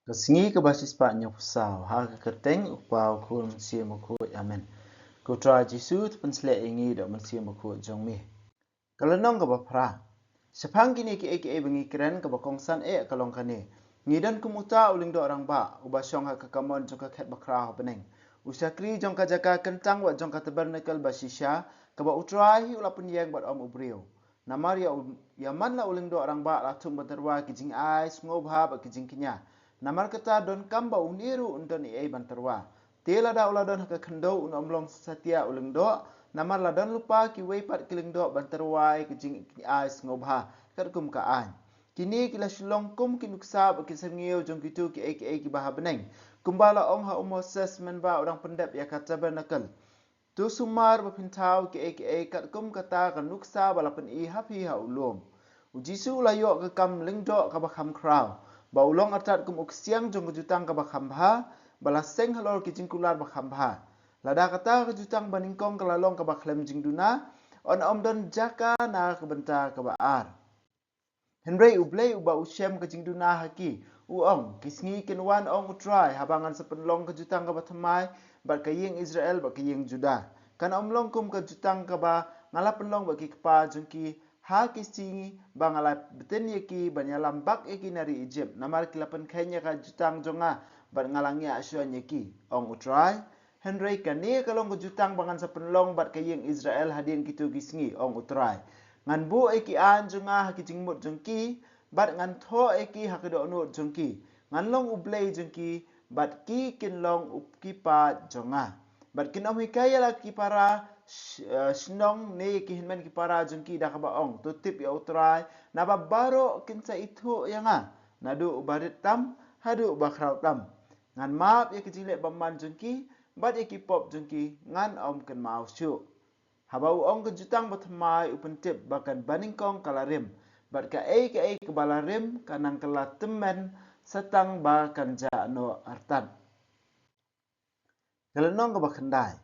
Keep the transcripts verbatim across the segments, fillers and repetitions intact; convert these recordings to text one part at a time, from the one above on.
Ka sngi kaba shispah hynñiewphew saw, ha ka kyrteng U Kpa, U Khun, U Mynsiem Bakhuid. Amen. Ko Trai Jisu, to pynshlur ïa ngi da U Mynsiem Bakhuid jong me. Ka lynnong kaba phra. Shaphang kine kiei kiei ba ngi kren, kaba kongsan eh ka long kane: Ngi don kum uta u lyngdoh rangbah, uba shong ha ka kamon jong ka khet bakhraw ha bneng. U shakri jong ka jaka kyntang bad jong ka tabernakel ba shisha, kaba U Trai hi u la pynïeng bad ym u briew. Namar ïa u, ïa man la u lyngdoh rangbah la thung ban tyrwa ki jingai sngewbha bad ki jingkñia. Namar kata donkam ba une ruh un don ei ei ban tyrwa. Te lada u la don ha ka khyndew, un ym long satia u lyngdoh, namar la don lypa kiwei pat ki lyngdoh ban tyrwa ïa ki jingai sngewbha, katkum ka aiñ. Kine ki la shu long kum ki nuksa bad ki syrngiew jong kito kiei kiei kiba ha bneng, kumba la ong ha u Moses mynba u dang pyndep ïa ka tabernakel. To sumar bad phin thaw kiei kiei katkum kata ka nuksa ba la pyni ha phi ha u lum. U Jisu u la ïoh ka kam lyngdoh kaba kham khraw, ba u long artat kum u ksiang jong ka jutang kaba kham bha, ba la seng halor ki jingkular ba kham bha. Lada kata ka jutang ba nyngkong ka la long kaba khlem jingduna, yn ym don jaka na ka bynta kaba ar. Hynrei U Blei uba u shem ka jingduna ha ki, u ong: Ki sngi kin wan, ong U Trai, haba ngan sa pynlong ka jutang kaba thymmai bad ka ïing Israel bad ka ïing Judah. Kan ym long kum ka jutang kaba nga la pynlong bad ki kpa jong ki ha ki sngi ba nga la btin ïa ki ban ïalam bak ïa ki na ri Ijipt, namar ki la pynkheiñ ïa ka jutang jong nga bad nga la ngiah shon ïa ki, ong U Trai. Hynrei kane ka long ka jutang ba ngan sa pynlong bad ka ïing Israel hadien kito ki sngi, ong U Trai: Ngan buh ïa ki aiñ jong nga ha ki jingmut jong ki, bad ngan thoh ïa ki ha ki dohnud jong ki. Ngan long U Blei jong ki, bad ki kin long u, ki paid jong nga. Bad kin ym hikai ïa la ki para sh-, eh, shnong ne ki hynmen ki para jong ki da kaba ong: To tip ïa U Trai, naba baroh kin sa ithuh ïa nga, naduh uba rit tam haduh uba khraw tam. Ngan map ïa ki jingleh bymman jong ki, bad ïa ki pop jong ki ngan ym kynmaw shuh. Haba u ong ka jutang ba thymmai, u pyntip ba kane ba nyngkong ka la rim, bad kaei kaei kaba la rim ka nang ka la tymmen sa tang ba kan jah noh artat. Ka lynnong kaba khyndai.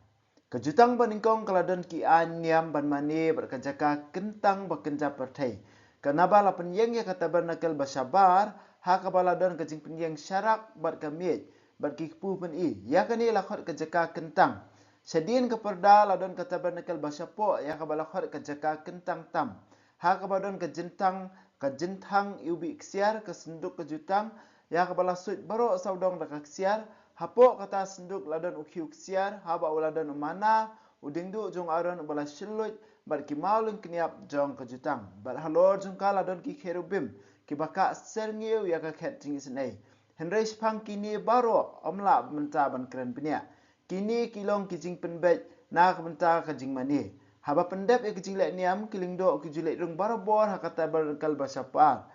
Ka jutang ba nyngkong ka la don ki aiñ niam ban mane bad ka jaka kyntang ba kynja pyrthei. Kane ba la pynïeng ïa ka tabernakel ba shabar, ha kaba la don ka jingpynïeng sharak bad ka miej bad ki kpu pyni. Ïa kane la khot ka jaka kyntang. Shadien ka pyrda la don ka tabernakel ba shapoh, ïa kaba la khot ka jaka kyntang tam, ha kaba don ka jynthang, ka jynthang iwbih ksiar, ka synduk ka jutang, ïa kaba la suid baroh sawdong da ka ksiar. Hapoh kata synduk la don u khiew ksiar, haba u la don u manna, u diengduh jong u Aaron uba la shylluid, bad ki maw lyngkniap jong ka jutang. Bad halor jong ka la don ki kherubim, kiba kah syrngiew ïa ka khet jingisynei. Hynrei shaphang kine baroh, ym lah mynta ban kren bniah. Kine ki long ki jingpynbeit na ka bynta ka jingmane. Haba pyndep ïa ki jingleh niam, ki lyngdoh ki ju leit rung barabor ha ka tabernakel ba shabar.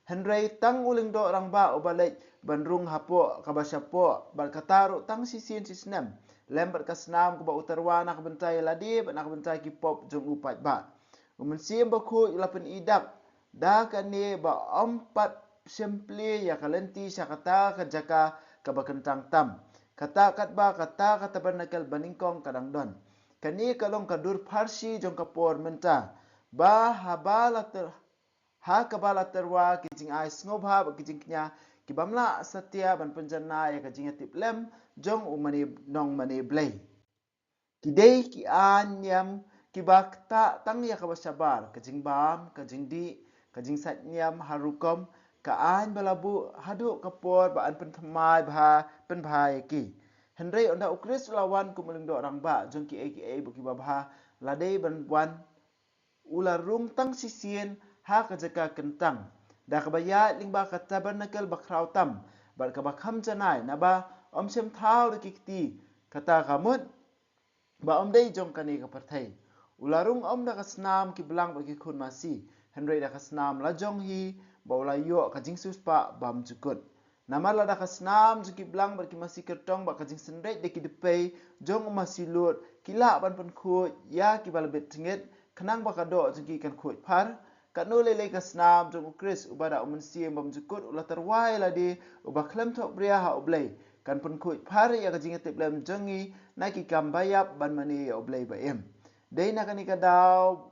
Hynrei tang u lyngdoh rangbah uba leit ban rung hapoh kaba shapoh, bad kata ruh tang shisien shi snem, lem bad ka snam kaba u tyrwa na ka bynta ïa lade bad na ka bynta ki pop jong u paidbah. U Mynsiem Bakhuid u la pyni dak da kane ba ym pat shym plie ïa ka lynti sha kata ka jaka kaba kyntang tam, kata katba kata ka tabernakel ba nyngkong ka dang don. Kane ka long ka dur pharshi jong ka por mynta, ba haba la tyr-, ha kaba la tyrwa ki jingai sngewbha bad ki jingkñia, ki bym lah satia ban pynjanai ïa ka jingïatiplem jong u mane, nongmane Blei. Ki dei ki aiñ niam kiba ktah tang ïa kaba shabar, ka jingbam, ka jingdih, ka jingsait niam har rukom, ka aiñ ba la buh haduh ka por ba yn pynthymmai bha, pynbha ïa ki. Hynrei ynda U Khrist u la wan kum u lyngdoh rangbah jong kiei kiei ba kiba bha, la dei ban wan u la rung tang shisien ha ka jaka kyntang, da kaba ïaid lyngba ka tabernakel ba khraw tam bad kaba kham janai, naba ym shym thaw da ki kti, kata ka mut ba ym dei jong kane ka pyrthei. U la rung ym da ka snam ki blang bad ki khun masi, hynrei da ka snam la jong hi, ba u la ïoh ka jingsiewspah bymjukut. Namar lada ka snam jong ki blang bad ki masi kyrtong bad ka jingsynreit da ki dpei jong u masi lud ki lah ban pynkhuid ïa kiba la bit tyngit, khnang ba ka doh jong ki kan khuid phar, katno lei lei ka snam jong U Khrist, uba da U Mynsiem Bymjukut u la tyrwa ïa lade, uba khlem thohbria ha U Blei, kan pynkhuid phar ïa ka jingïatiplem jong ngi na ki kam ba ïap ban mane ïa U Blei ba im. Dei na kane ka daw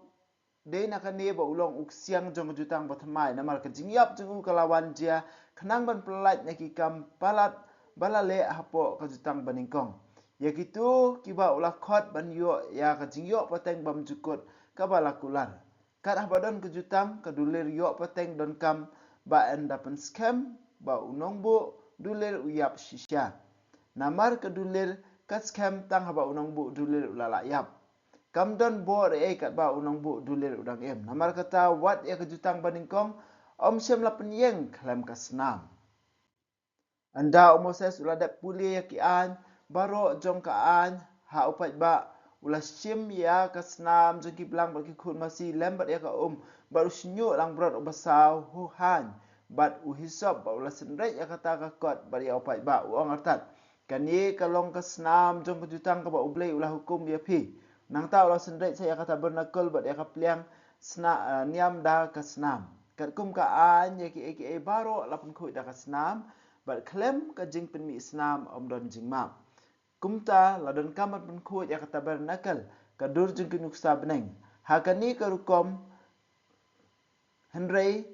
dei na kane ba u long u ksiang jong ka jutang bathymmai, namar ka jingïap jong u ka la wan jia khnang ban pyllait na ki kam palat ba la leh hapoh ka jutang banyngkong. Ïa kito kiba u la khot ban ïoh ïa ka jingïoh pateng bymjukut kaba la kular. Kat haba don ka jutang, ka dulir ïoh pateng donkam ba yn da pynskhem ba u nongbuh dulir u ïap shisha. Namar ka dulir ka skhem tang haba u nongbuh dulir u la lah ïap. Kam don bor ei katba u nongbuh dulir u dang im. Namar kata wat ïa ka jutang banyngkong ym shym la pynïeng khlem ka snam. Ynda u Moses u la dep pule ïa ki aiñ baroh jong ka aiñ ha u paidbah, u la shim ïa ka snam jong ki blang bad ki khun masi lem bad ïa ka um bad u shñiuh langbrot uba saw, u haiñ bad u hisop bad u la synreit ïa kata ka kot bad ïa u paidbah, u ong artat, kane ka long ka snam jong ka jutang kaba U Blei u la hukum ïa phi. Nangta u la synreit sa ïa ka tabernakl bad ïa ka pliang sna-, eh, niam da ka snam. Katkum ka aiñ ïa kiei kiei baroh la pynkhuid da ka snam, bad khlem ka jingpynmih snam ym don jingmap. Kumta la donkam ban pynkhuid ïa ka tabernakl, ka dur jong ki nuksa bneng, ha kane ka rukom. Hynrei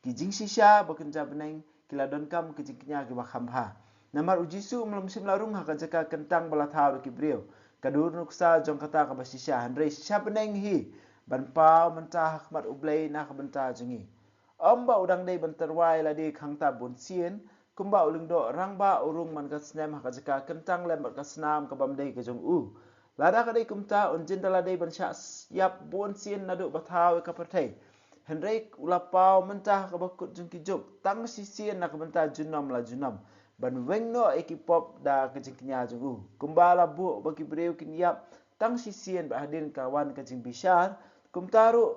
ki jingshisha ba kynja bneng ki la donkam ki jingkñia kiba kham bha. Namar u Jisu um lam shym la rung ha ka jaka kyntang ba la thaw da ki briew, ka dur nuksa jong kata kaba shisha, hynrei sha bneng hi ban paw mynta ha khmat U Blei na ka bynta jong ngi. Ym ba u dang dei ban tyrwa ïa lade khangta bunsien, kumba u lyngdoh rangbah u rung man ka snem ha ka jaka kyntang lem bad ka snam kabym dei ka jong u. Lada ka dei kumta, un jin da la dei ban shah s-, ïap bunsien naduh ba thaw ïa ka pyrthei. Hynrei u la paw mynta ha kaba kut jong ki juk, tang shisien na ka bynta junom la junom, ban weng noh ïa ki pop da ka jingkñia jong u. Kumba la buh ba ki briew kin ïap tang shisien bad hadien ka wan ka jingbishar, kumta ruh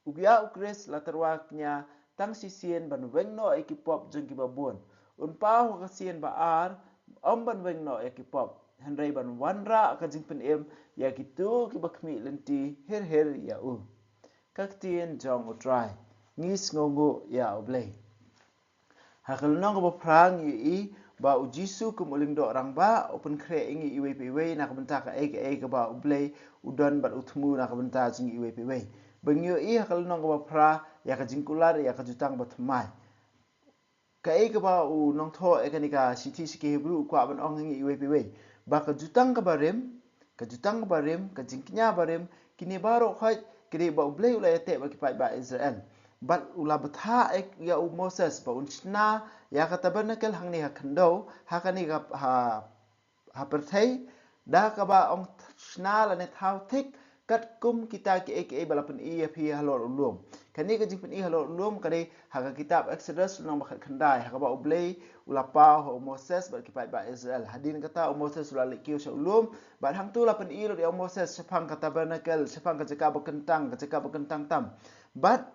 u ïa u Khrist la tyrwa kñia tang shisien ban weng noh ïa ki pop jong kiba bun. Un paw ha ka sien ba ar, ym ban weng noh ïa ki pop, hynrei ban wanrah ka jingpynim ïa kito kiba khmih lynti hir hir ïa u. Ka ktien jong U Trai. Ngi sngewnguh ïa U Blei. Ha ka lynnong kaba phra ngi ïohi ba u Jisu kum u lyngdoh rangbah u pynkhreh ïa ngi iwei pa iwei na ka bynta kaei kaei kaba U Blei u don bad u thmu na ka bynta jong ngi iwei pa iwei. Ba ngi ïohi ha ka lynnong kaba phra ïa ka jingkular ïa ka jutang bathymmai. Kaei kaba u nongthoh ïa kane ka shithi sha ki Hebru u kwah ban ong ïa ngi iwei pa iwei, ba ka jutang kaba rim, ka jutang kaba rim, ka jingkñia ba rim, kine baroh khoit ki dei ba U Blei u la ïateh bad ki paidbah Israel. Bad u la bthah ïa u Moses ba un shna ïa ka tabernakl hangne ha khyndew, ha kane ka, ha, ha pyrthei, da kaba ong shna lane thaw thik katkum kita kiei kiei ba la pyni ïa phi halor u lum. Kane ka jingpyni halor u lum ka dei ha ka kitab Exodus lynnong ba khatkhyndai, ha kaba U Blei u la paw ha u Moses bad ki paidbah Israel. Hadien kata u Moses u la leit kiew sha u lum, bad hangto la pyni lut ïa u Moses shaphang ka tabernakl, shaphang ka jaka ba kyntang, ka jaka ba kyntang tam. Bad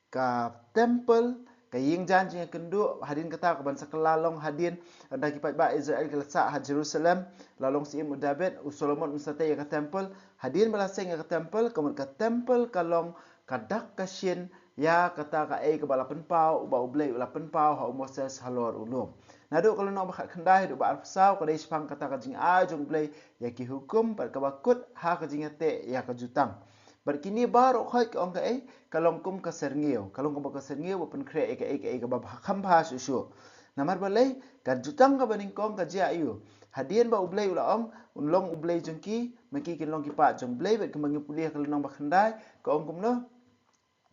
ka temple, ka ïing jan jingïakynduh, hadien kata ka ban sa kylla long hadien, ynda ki paidbah Israel ki la sah ha Jerusalem, la long syiem u David, u Solomon un sa tei ïa ka temple, hadien ba la seng ïa ka temple, ka mut ka temple ka long ka dak ka shin ïa kata kaei kaba la pynpaw, uba U Blei u la pynpaw ha u Moses halor u lum. Naduh ka lynnong ba khatkhyndai haduh ba arphew saw ka dei shaphang kata ka jingai jong U Blei ïa ki hukum bad kaba kut ha ka jingïateh ïa ka jutang. Bad kine baroh khoit ka ong kaei, ka long kum ka syrngiew, ka long kum ka syrngiew ba pynkhreh ïa kaei kaei kaba bha kham bha shuh shuh. Namar balei, ka jutang kaba nyngkong ka jia aiu? Hadien ba U Blei u la ong un long U Blei jong ki, ma ki kin long ki paid jong U Blei, bad kumba ngi pule ha ka lynnong ba khyndai, ka ong kumno?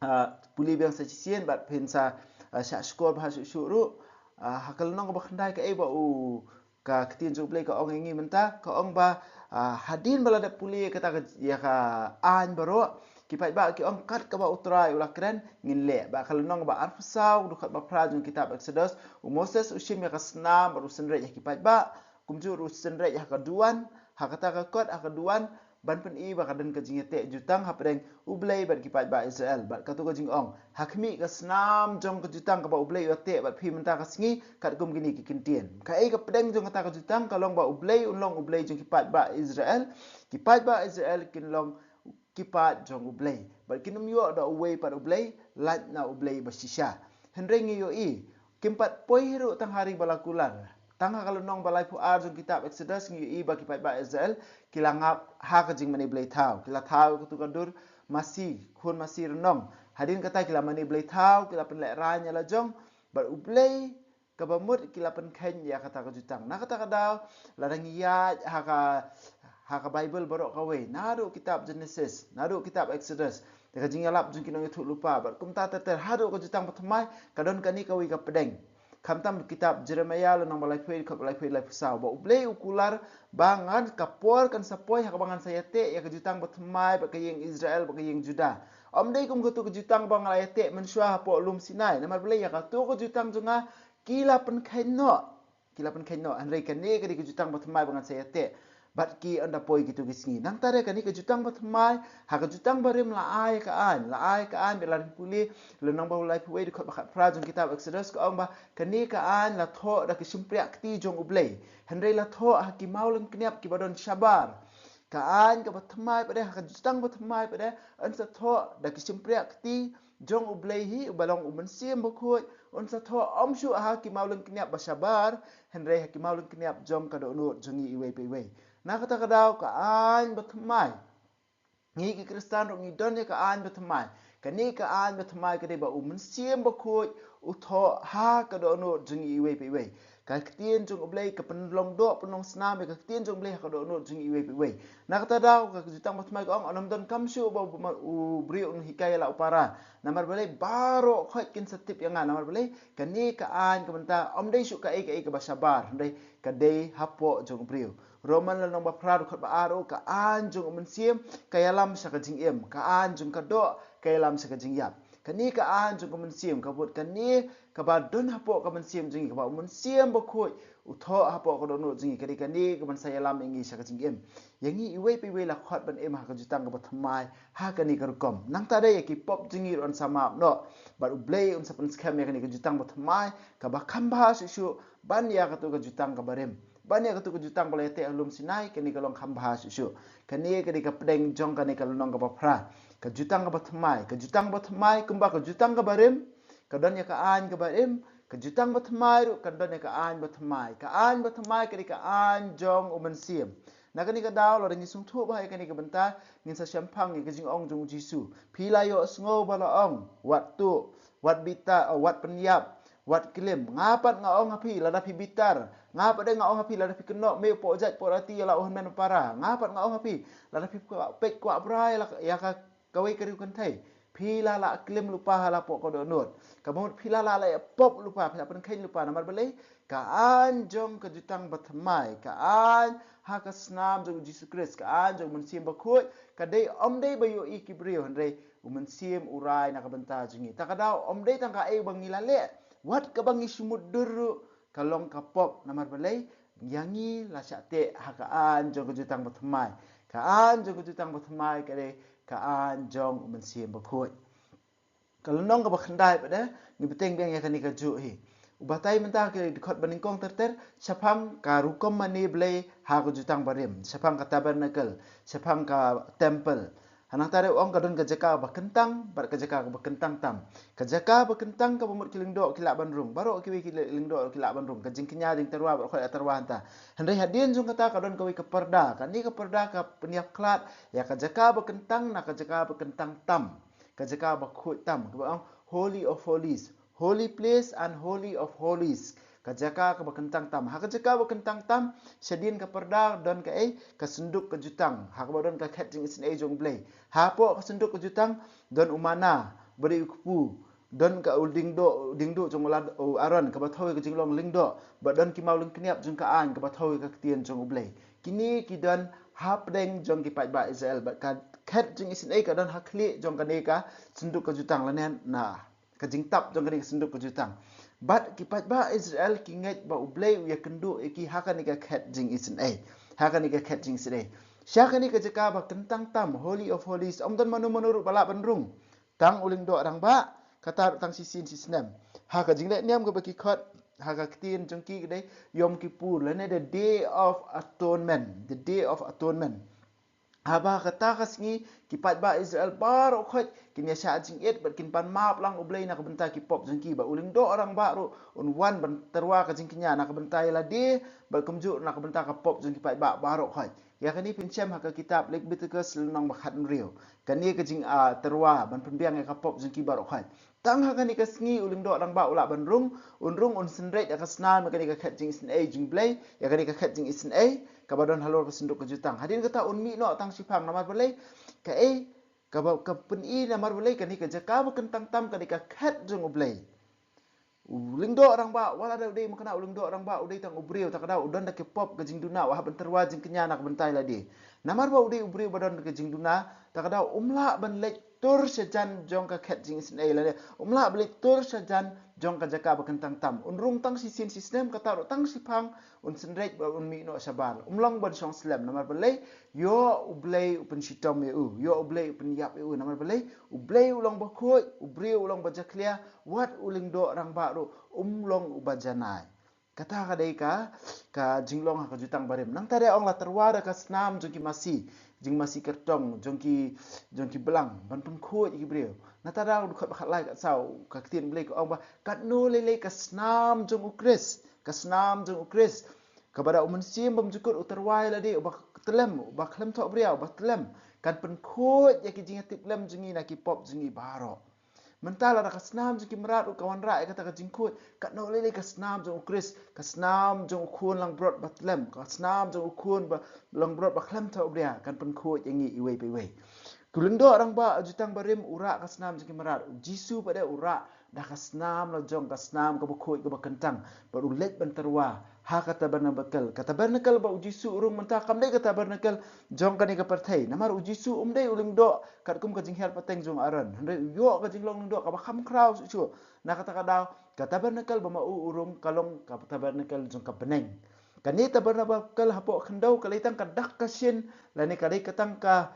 Ah, pule biang sa shisien bad phin sa, ah, shah shkor bha shuh shuh ruh. Ah, ha ka lynnong kaba khyndai kaei ba u, ka ktien jong U Blei ka ong ïa ngi mynta, ka ong ba, ah, hadien ba la dep pule kata ka, ïa ka aiñ baroh, ki paidbah ki ong kat kaba U Trai u la kren ngin leh. Bad ka lynnong ba arphew saw, dkhot ba phra jong kitab Exodus, u Moses u shim ïa ka snam bad u synreit ïa ki paidbah, kumjuh ruh u synreit ha ka duwan, ha kata ka kot ha ka duwan, ban pyni ba ka don ka jingïateh jutang hapdeng U Blei bad ki paidbah Israel. Bad kato ka jingong, ha khmih ka snam jong ka jutang kaba U Blei u ïateh bad phi mynta ka sngi, katkum kine ki kyntien. Kaei ka pdeng jong kata ka jutang? Ka long ba U Blei un long U Blei jong ki paidbah Israel, ki paidbah Israel kin long ki paid jong U Blei, bad kin ym ïoh da uwei pat U Blei, lait na U Blei ba shisha. Hynrei ngi ïohi, kim pat poi hi ruh tang ha ri ba la kular. Tang ha ka lynnong ba laiphew ar jong kitab Exodus ngi ïohi ba ki paidbah Israel ki la ngap ha ka jingmane blei thaw, ki la thaw ïa kato ka dur masi, khun masi rnong. Hadien kata ki la mane blei thaw, ki la pynlehrain ïa la jong bad U Blei, kaba mut ki la pynkheiñ ïa kata ka jutang. Na kata ka daw, lada ngi ïaid ha ka, ha ka Baibl baroh kawei, naduh kitab Genesis, naduh kitab Exodus, da ka jingïalap jong ki nongïathuhlypa bad kumta ter ter haduh ka jutang bathymmai, ka don kane kawei ka pdeng. Khamtam kitab Jeremiah lynnong ba laiphew, dkhot ba laiphew, laiphew saw, ba U Blei u kular ba ngan, ka por kan sa poi ha kaba ngan sa ïateh ïa ka jutang bathymmai bad ka ïing Israel bad ka ïing Judah. Ym dei kum katu ka jutang ba nga la ïateh mynshuwa hapoh lum Sinai. Namar balei? Ïa katu ka jutang jong nga ki la pynkheiñ noh. Ki la pynkheiñ noh. Hynrei kane ka dei ka jutang bathymmai ba ngan sa ïateh bad ki ynda poi kito ki sngi. Nangta de kane ka jutang bathymmai, ha ka jutang barim la ai ka aiñ, la ai ka aiñ, ba la ring pule, lynnong ba laiphew wei, dkhot ba khatphra jong kitab Exodus, ka ong ba kane ka aiñ la thoh da ki shympriah kti jong U Blei. Hynrei la thoh ha ki maw lyngkniap kiba don shabar. Ka aiñ kaba thymmai pat de, ha ka jutang bathymmai pat de, yn sa thoh da ki shympriah kti jong U Blei hi, uba long U Mynsiem Bakhuid, un sa thoh ym shuh ha ki maw lyngkniap ba shabar, hynrei ha ki maw lyngkniap jong ka dohnud jong ngi iwei pa iwei. Na kata ka daw ka aiñ bathymmai, ngi ki Khristan ruh ngi don ïa ka aiñ bathymmai. Kane ka aiñ bathymmai ka dei ba U Mynsiem Bakhuid u thoh ha ka dohnud jong ngi iwei pa iwei. Ka ktien jong U Blei ka pynlong doh pynlong snam ïa ka ktien jong U Blei ha ka dohnud jong ngi iwei pa iwei. Na kata daw ka jutang bathymmai ka ong, ym donkam shuh ba u, u briew un hikai ïa la u para. Namar balei? Baroh khoit kin sa tip ïa nga. Namar balei? Kane ka aiñ ka mynta ym dei shuh kaei kaei kaba shabar, hynrei ka dei hapoh jong u briew. Roman lynnong ba phra, dkhot ba ar, ka aiñ jong U Mynsiem ka ïalam sha ka jingim, ka aiñ jong ka doh ka ïalam sha ka jingïap. Kane ka aiñ jong U Mynsiem, ka mut kane kaba don hapoh ka mynsiem jong ngi, kaba U Mynsiem Bakhuid u thoh hapoh ka dohnud jong ngi, ka dei kane kaban sa ïalam ïa ngi sha ka jingim. Ïa ngi iwei pa iwei la khot ban im ha ka jutang kaba thymmai ha kane ka rukom. Nangta de ïa ki pop jong ngi ruh yn sa map noh bad U Blei un sa pynskhem ïa kane ka jutang bathymmai kaba kham bha shuh shuh ban ïa katu ka jutang kaba rim, ban ïa katu ka jutang ba la ïateh ha lum Sinai. Kane ka long kham bha shuh shuh. Kane ka dei ka pdeng jong kane ka lynnong kaba phra. Ka jutang kaba thymmai, ka jutang bathymmai, kumba ka jutang kaba rim ka don ïa ka aiñ kaba rim, ka jutang bathymmai ruh ka don ïa ka aiñ bathymmai. Ka aiñ bathymmai ka dei ka aiñ jong U Mynsiem. Na kane ka daw, lada ngi sngewthuh bha ïa kane ka bynta, ngin sa shemphang ïa ka jingong jong U Jisu. Phi la ïohsngew ba la ong, wat tuh, wat bitar, oh, wat pynïap, wat klim. Nga pat nga ong ha phi, lada phi bitar, nga pat de nga ong ha phi, lada phi kynnoh mih poh jait poh rati ïa la u hynmen u para, nga pat nga ong ha phi, lada phi kwah peit kwah brai ïa la, ïa ka kawei ka riewkynthei, phi la lah klim lypa ha la poh ka dohnud. Kaba mut phi la lah leh pop lypa, phi la pynkheiñ lypa. Namar balei? Ka aiñ jong ka jutang bathymmai, ka aiñ ha ka snam jong U Jisu Khrist, ka aiñ jong U Mynsiem Bakhuid, ka dei ym dei ba ïohi ki briew, hynrei U Mynsiem u rai na ka bynta jong ngi. Ta ka daw ym dei tang kaei ba ngi la leh, wat kaba ngi shu mutdur ruh ka long ka pop. Namar balei? Ïa ngi la shah teh ha ka aiñ jong ka jutang bathymmai. Ka aiñ jong ka jutang bathymmai ka dei ka aiñ jong U Mynsiem Bakhuid. Ka lynnong kaba khyndai pat de, ngi bteng biang ïa kane kajuh hi. U batai mynta ka dkhot banyngkong ter ter shaphang ka rukom mane Blei ha ka jutang barim, shaphang ka tabernacle, shaphang ka temple. Ha nangta de u ong ka don ka jaka ba kyntang bad ka jaka ba kyntang tam. Ka jaka ba kyntang kaba mut ki lyngdoh ki lah ban rung, baroh kiwei ki lyngdoh ki lah ban rung, ka jingkñia jingtyrwa baroh khoit ka tyrwa hangta. Hynrei hadien jong kata ka don kawei ka parda, kane ka parda ka pynïap khlad ïa ka jaka ba kyntang na ka jaka ba kyntang tam, ka jaka ba khuid tam, kaba ong Holy of Holies, Holy Place and Holy of Holies. Ka jaka kaba kyntang tam. Ha ka jaka ba kyntang tam, shadien ka parda don kaei? Ka synduk ka jutang, ha kaba don ka khet jingisynei jong U Blei. Hapoh ka synduk ka jutang don u manna ba dei u kpu, don ka u diengduh, diengduh jong u Aaron kaba thew ïa ka jinglong lyngdoh, bad don ki maw lyngkniap jong ka aiñ kaba thew ïa ka ktien jong U Blei. Kine ki don hapdeng jong ki paidbah Israel, bad ka khet jingisynei ka don ha khlieh jong kane ka synduk ka jutang, lane na ka jingtap jong kane ka synduk ka jutang. Bad ki paidbah Israel ki ngeit ba U Blei u ïakynduh ïa ki ha kane ka khet jingisynei, ha kane ka khet jingisynei. Sha kane ka jaka ba kyntang tam, Holy of Holies, ym don mano mano ruh ba lah ban rung, tang u lyngdoh rangbah, kata ruh tang shisien shisnem. Ha ka jingleh niam kaba ki khot ha ka ktien jong ki ka dei Yom Kippur, lane the Day of Atonement, the Day of Atonement. Haba kata ka sngi ki paidbah Israel baroh khoit kin ïa shah jingit bad kin pan map lang U Blei na ka bynta ki pop jong ki, bad u lyngdoh rangbah ruh un wan ban tyrwa ka jingkñia na ka bynta ïa lade bad kumjuh na ka bynta ka pop jong ki paidbah baroh khoit. Ïa kane phin shem ha ka kitab Leviticus lynnong ba khathynriew. Kane ka jing, ah, tyrwa ban pynbiang ïa ka pop jong ki baroh khoit. Tang ha kane ka sngi u lyngdoh rangbah u lah ban rung, un rung un synreit ïa ka snam ïa kane ka khet jingisynei jong U Blei, ïa kane ka khet jingisynei kaba don halor ka synduk ka jutang. Hadien kata un mih noh tang shiphang. Namar balei? Kaei kaba ka pyni? Namar balei? Kane ka jaka ba kyntang tam, kane ka khet jong U Blei. U lyngdoh rangbah, wat la da u dei makna u lyngdoh rangbah, u dei tang u briew, ta ka daw u don da ki pop ka jingduna, u hap ban tyrwa jingkñia na ka bynta ïa lade. Namar ba u dei u briew ba don da ka jingduna, ta ka daw um lah ban leit tur sha jan jong ka khet jingisynei lade. Um lah ban leit tur sha jan jong ka jaka ba kyntang tam. Un rung tang shisien shisnem, kata ruh tang shiphang, un synreit bad un mih noh shabar. Um long ban shong slem. Namar balei? Ïoh U Blei u pynshitom ïa u, ïoh U Blei u pynïap ïa u. Namar balei? U Blei u long bakhuid, u briew u long ba jakhlia, wat u lyngdoh rangbah ruh um long uba janai. Kata ka dei ka, ka jinglong ha ka jutang barim. Nangta de ong la tyrwa da ka snam jong ki masi, jingmasi kyrtong, jong ki, jong ki blang, ban pynkhuid ïa ki briew. Nangta de dkhot ba khatlai khatsaw, ka ktien Blei ka ong ba katno lei lei ka snam jong U Khrist, ka snam jong U Khrist. Kaba da u Mynsiem Bymjukut u tyrwa ïa lade, uba tlem, uba khlem thoh bria, uba tlem, kan pynkhuid ïa ki jingïatiplem jong ngi na ki pop jong ngi baroh. Mynta lada ka snam jong ki mrad ruh ka wanrah ïa kata ka jingkhuid, katno lei lei ka snam jong U Khrist, ka snam jong U Khun langbrot ba tlem, ka snam jong U Khun ba langbrot ba khlem thoh bria, kan pynkhuid ïa ngi iwei pa iwei. Ki lyngdoh rangbah ha jutang barim u rah ka snam jong ki mrad. U Jisu pat de u rah da ka snam la jong, ka snam kaba khuid kaba kyntang, bad u leit ban tyrwa ha ka tabernacle. Ka tabernacle ba U Jisu u rung mynta kam dei ka tabernacle jong kane ka pyrthei. Namar U Jisu um dei u lyngdoh katkum ka jinghiar pateng jong Aaron. Hynrei u ïoh ka jinglong lyngdoh kaba kham khraw shuh shuh. Na kata ka daw ka tabernacle ba ma u u rung ka long ka tabernacle jong ka bneng. Kane tabernacle hapoh khyndew ka dei tang ka dak ka shin, lane ka dei ka tang ka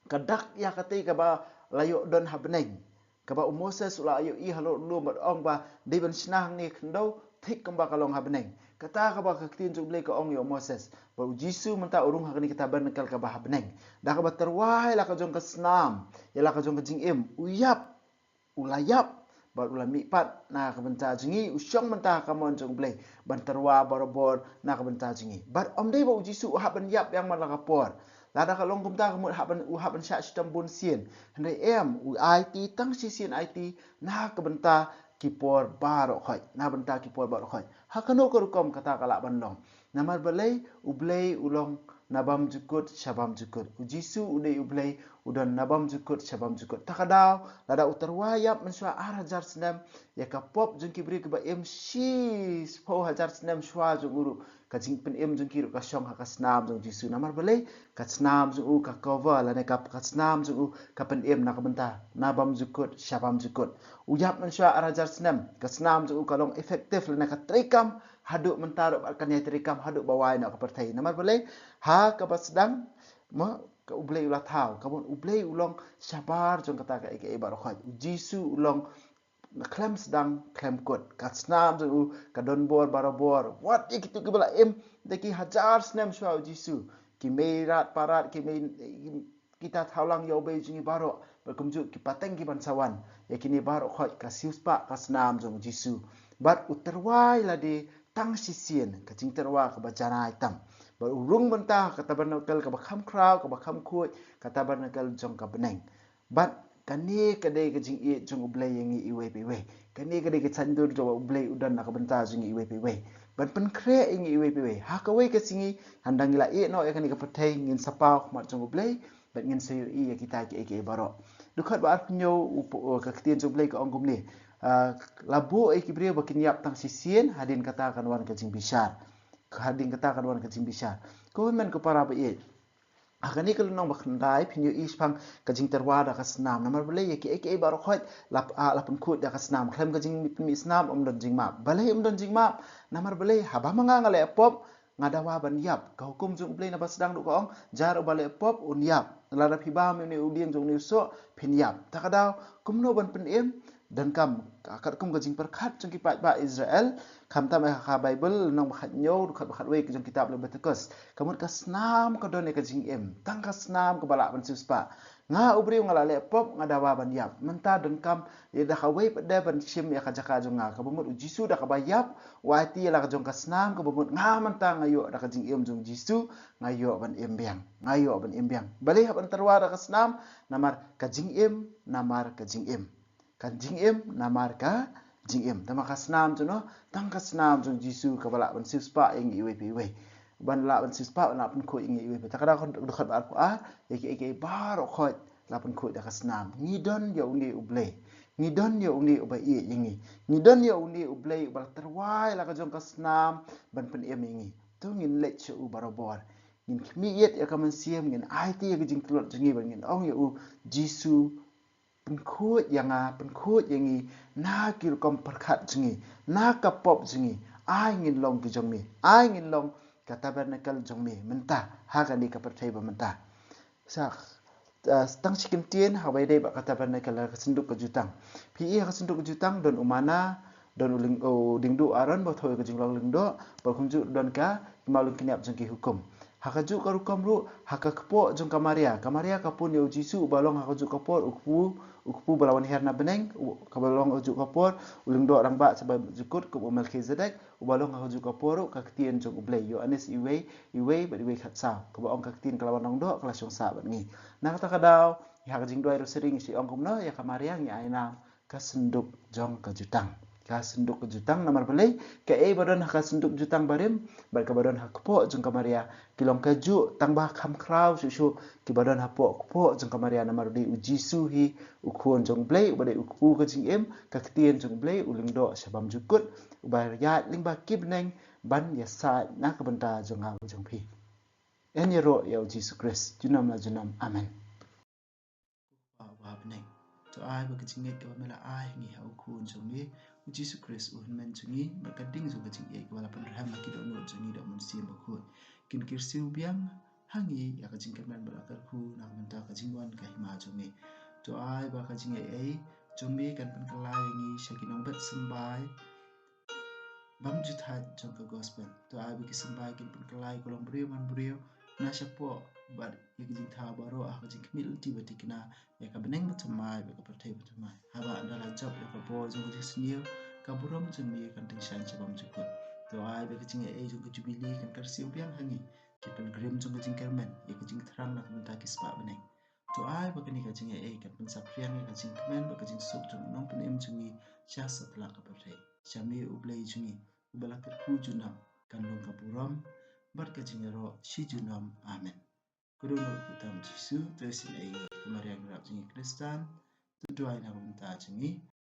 ka dak ïa katei kaba la ïoh don ha bneng. Kaba u Moses u la ïohi halor u lum bad ong ba dei ban shna hangne khyndew thik kumba ka long ha bneng. Kata kaba ka ktien jong U Blei ka ong ïa u Moses. Bad U Jisu mynta u rung ha kane ka tabernacle kaba ha bneng. Da kaba tyrwa ïa la ka jong ka snam, ïa la ka jong ka jingim, u ïap, u la ïap bad u la mihpat na ka bynta jong ngi, u shong mynta ha ka mon jong U Blei ban tyrwa barabor na ka bynta jong ngi. Bad ym dei ba U Jisu u hap ban ïap biang man la ka por. Lada ka long kumta ka mut hap ban, u hap ban shah shitom bun sien. Hynrei em, u aiti tang shisien aiti na ka bynta ki por baroh khoit, na bynta ki por baroh khoit. Ha kano ka rukom kata ka lah ban long? Namar balei? U Blei u long nabam jukut shabam jukut. U Jisu u dei U Blei u don nabam jukut shabam jukut. Ta ka daw lada u tyrwa ïap mynshuwa ar hajar snem ïa ka pop jong ki briew kiba im shiphew hajar snem shuwa jong u ruh, ka jingpynim jong ki ruh ka shong ha ka snam jong U Jisu. Namar balei? Ka snam jong u ka cover, lane ka, ka snam jong u ka pynim na ka bynta nabam jukut shabam jukut. U ïap mynshuwa ar hajar snem, ka snam jong u ka long effective, lane ka treikam haduh mynta ruh bad kan ïai treikam haduh ba wai noh ka pyrthei. Namar balei? Ha kaba sdang, ma, ka U Blei u la thaw, ka mut U Blei u long shabar jong kata kaei kaei baroh khoit. U Jisu u long khlem sdang khlem kut. Ka snam jong u ka don bor barabor. Wat ïa kito kiba la im da ki hajar snem shuwa U Jisu, ki mei rat parat, ki mei, kita thaw lang ïa u bei jong ngi baroh, bad kumjuh ki pateng ki ban sa wan, ïa kine baroh khoit ka siewspah ka snam jong U Jisu. Bad u tyrwa ïa lade tang shisien, ka jingtyrwa kaba janai tam. Bad u rung mynta ha ka tabernacle kaba kham khraw, kaba kham khuid, ka tabernacle jong ka bneng. Bad kane ka dei ka jingïeit jong U Blei ïa ngi iwei pa iwei. Kane ka dei ka saiñdur jong U Blei u don na ka bynta jong ngi iwei pa iwei, ban pynkhreh ïa ngi iwei pa iwei. Ha kawei ka sngi, haba ngi la ïeh noh ïa kane ka pyrthei, ngin sa paw ha khmat jong U Blei bad ngin sa ïohi ïa kita kiei kiei baroh. Dkhot ba arphew hynñiew, u, u, ka ktien jong U Blei ka ong kumne: Ah, la buh ïa ki briew ba kin ïap tang shisien, hadien kata kan wan ka jingbishar. Hadien kata kan wan ka jingbishar. Ko hynmen ko para ba ïeit, ha kane ka lynnong ba khyndai phin ïohi shaphang ka jingtyrwa da ka snam. Namar balei? Ïa kiei kiei baroh khoit la, ah, la pynkhuid da ka snam. Khlem ka jingmih snam ym don jingmap. Balei ym don jingmap? Namar balei? Haba ma nga nga leh pop, nga dawa ban ïap. Ka hukum jong U Blei naba sdang ruh ka ong, jar uba leh pop un ïap. Lada phi bam ïa une u dieng jong une u soh, phin ïap. Ta ka daw kumno ban pynim? Donkam, ka katkum ka jingpyrkhat jong ki paidbah Israel, khamtam ha ka Baibl, lynnong ba khathynñiew, dkhot ba khatwei ka jong kitab Leviticus. Ka mut ka snam ka don ïa ka jingim, tang ka snam kaba lah ban siewspah. Nga u briew nga la leh pop, nga dawa ban ïap. Mynta donkam, ïa da kawei pat de ban shim ïa ka jaka jong nga. Kaba mut u Jisu da kaba ïap, u aiti ïa la ka jong ka snam, kaba mut nga mynta nga ïoh da ka jingim jong u Jisu, nga ïoh ban im biang. Nga ïoh ban im biang. Balei hap ban tyrwa da ka snam, namar ka jingim, namar ka jingim. Ka jingim, namar ka jingim. Tang ka snam jong no, tang ka snam jong u Jisu kaba lah ban siewspah ïa ngi iwei pa iwei. Ban lah ban siewspah, ban lah pynkhuid ïa ngi iwei pa. Ta ka daw dkhot ba arphew ar, ïa kiei kiei baroh khoit la pynkhuid da ka snam. Ngi don ïa une u Blei. Ngi don ïa une uba ïeit ïa ngi. Ngi don ïa une u Blei uba la tyrwa ïa la ka jong ka snam ban pynim ïa ngi. To ngin leit sha u barabor. Ngin khmih ïeit ïa ka mynsiem, ngin aiti ïa ka jingtlot jong ngi, bad ngin ong ïa u Jisu, pynkhuid ïa nga, pynkhuid ïa ngi, na ki rukom pyrkhat jong ngi, na ka pop jong ngi, ai ngin long ki jong me, ai ngin long ka tabernacle jong me mynta, ha kane ka pyrthei ba mynta. Sa, ah, tang shi kyntien, ha kaba ïadei bad ka tabernacle, ka synduk ka jutang. Phi i ha ka synduk ka jutang, don u manna, don u ling-, u diengduh Aaron, ba thoh ïa ka jinglong lyngdoh, bad kumjuh don ka, ki mawlyngkniap jong ki hukum. Ha kajuh ka rukom ruh, ha ka kpoh jong ka Maria. Ka Maria ka pun ïa u Jisu uba long ha kajuh ka por, u kpu, u kpu ba la wan hiar na bneng, u, kaba long ha kajuh ka por, u lyngdoh rangbah sha bymjukut kum u Melkhizedek, uba long ha kajuh ka por ruh ka ktien jong u Blei. Ïoannis iwei, iwei bad iwei khatsaw. Kaba ong ka ktien ka la wan long doh, ka la shong sah bad ngi. Na kata ka daw, ha ka jingduwai rosary ngi shu ong kumno, ïa ka Maria ngi ai nam ka synduk jong ka jutang. Ka synduk ka jutang namar balei, kaei ba don ha ka synduk jutang barim, bad kaba don ha kpoh jong ka Maria, ki long kajuh, tang ba kham khraw shuh shuh, kiba don hapoh kpoh jong ka Maria namar u dei u Jisu hi, u khun jong u Blei, uba dei u kpu ka jingim, ka ktien jong u Blei, u lyngdoh sha bymjukut, uba ïaid lyngba ki bneng, ban ïasaid na ka bynta jong nga bad jong phi. Yn ïaroh ïa u Jisu Khrist, junom la junom. Amen. Ko Kpa uba ha bneng, to ai ba ka jingngeit kaba me la ai ha ngi ha u Khun jong me, u Jisu Khrist u Hynmen jong ngi, bad ka ding jong ka jingïeit kaba la pynrhem ha ki dohnud jong ngi da u Mynsiem Bakhuid, kin kyrsiew biang ha ngi ïa ka jingkyrmen bad la kyrkhu na ka bynta ka jingwan ka hima jong me. To ai ba ka jingaiei jong me kan pynkylla ïa ngi sha ki nongbet symbai bymjukut jong ka gospel. To ai ba ki symbai kin pynkylla ïa ka longbriew manbriew na shapoh bad ïa ka jingthaw baroh ha ka jingkhmih lynti ba thikna ïa ka bneng bathymmai bad ka pyrthei bathymmai. Haba ynda la jop ïa ka bor jong ka jingsniew, ka burom jong me kan tyngshaiñ sha bymjukut. To ai ba ka jingaiei jong ka jubili kan kyrsiew biang ha ngi, ki pilgrim jong ka jingkyrmen, ïa ka jingthrang na ka bynta ki spah bneng. To ai ba kane ka jingaiei kan pynsaphriang ïa ka jingkmen bad ka jingsuk jong u Nongpynim jong ngi sha satlak ka pyrthei. Sha me u Blei jong ngi, uba la kyrkhu junom, kan long ka burom bad ka jingïaroh shi junom. Amen. Ka dohnud ka kyrteng Jisu, to isynei ïa ngi. Ka Maria nongrep jong ngi Khristan, to duwai na ka bynta jong ngi.